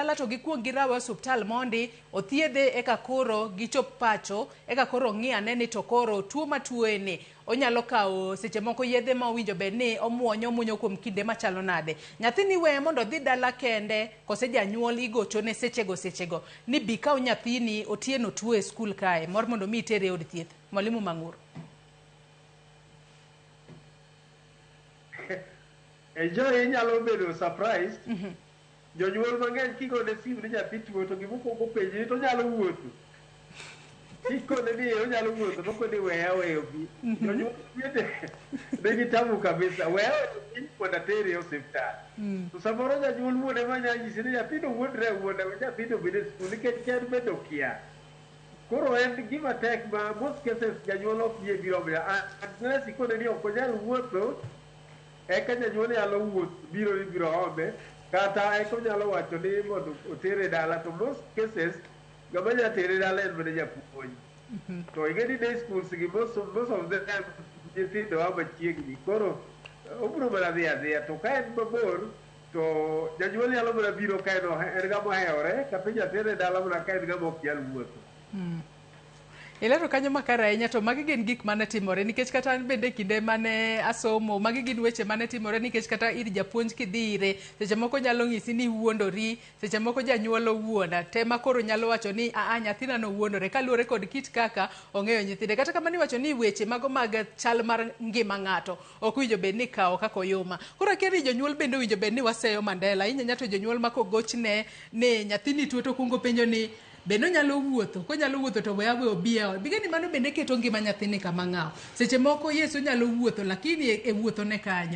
dala to gikuong girawe osuptal mondi othiedhe eka koro gichop pacho eka koro ng'i ane ni to koro tuo matuoye ni onyalo kawo seche moko yedhe ma owinjo bed ni omuonyo omuonyo kuom kinde machalo nade. Nyathini iweye mondo odhi dala kende kose janyuol igochone sechego sechego ni bi kaw nyathini Otieno tuo e skul kae mor mondo mi itere e od thieth. Mwalimu Mang'ur. Enjoy inyalo bedo surprised. Jonyuol mang'eny kigone simu ni nyathi tuo to gima okwongo penji ni to onyalo wuotho. Kikone ni onyalo wuotho to okoni weya weyo bi. Jonyuol bende nigi tabu kabisa. Weya weyo bi mondo atere e osiptal. To samoro janyuol wuon ema nya nyisi ni nyathino wuondre awuonda we nyathino obed e skul nikech en bende okia. Koro en gima tek ma most cases janyuol ok yie biro omiyo unless ikone ni ok onyal wuotho eka janyuol nyalo wuoth biro ni biro ome kata eka onyalo wacho ni mondo otere dala to most cases ng'ama nya tere dala en mana japuonj. To ing'e ni day schools gi most of them nyithindo a machiegni koro obiro mana dhi adhiya to ka en mabor to janyuol nyalo mana biro ka en en ng'ama ohewore kata inya tere dala mana ka en ng'ama ok nyal wuotho. Ilero kanyo makare ahinya to magi gin gik mane timore nikech kata an bende kinde mane asomo magi gin weche mane timore nikech kata ir japuonj kidhi ire seche moko nyalo ng'isi ni iwuondori seche moko janyuol owuonda tema koro nyalo wacho ni aa nyathina no wuondore kaluwore kod kit kaka ong'eyo nyithinde. Kata kamano iwacho ni weche mago mag chal mar ngima ng'ato ok owinjo bed ni ikawo kaka oyuma. Koro akia ni jonyuol bende owinjo bed ni waseyo Mandela ahinya ahinya to jonyuol ma kogochne ni nyathini tuo to okuongo penjo ni bende onyalo wuotho konyalo wuotho to we awe obi e ot bigeni mano bende keto ngima nyathini kama ng'aw seche moko yes onyalo wuotho lakini e wuotho ne kanyo.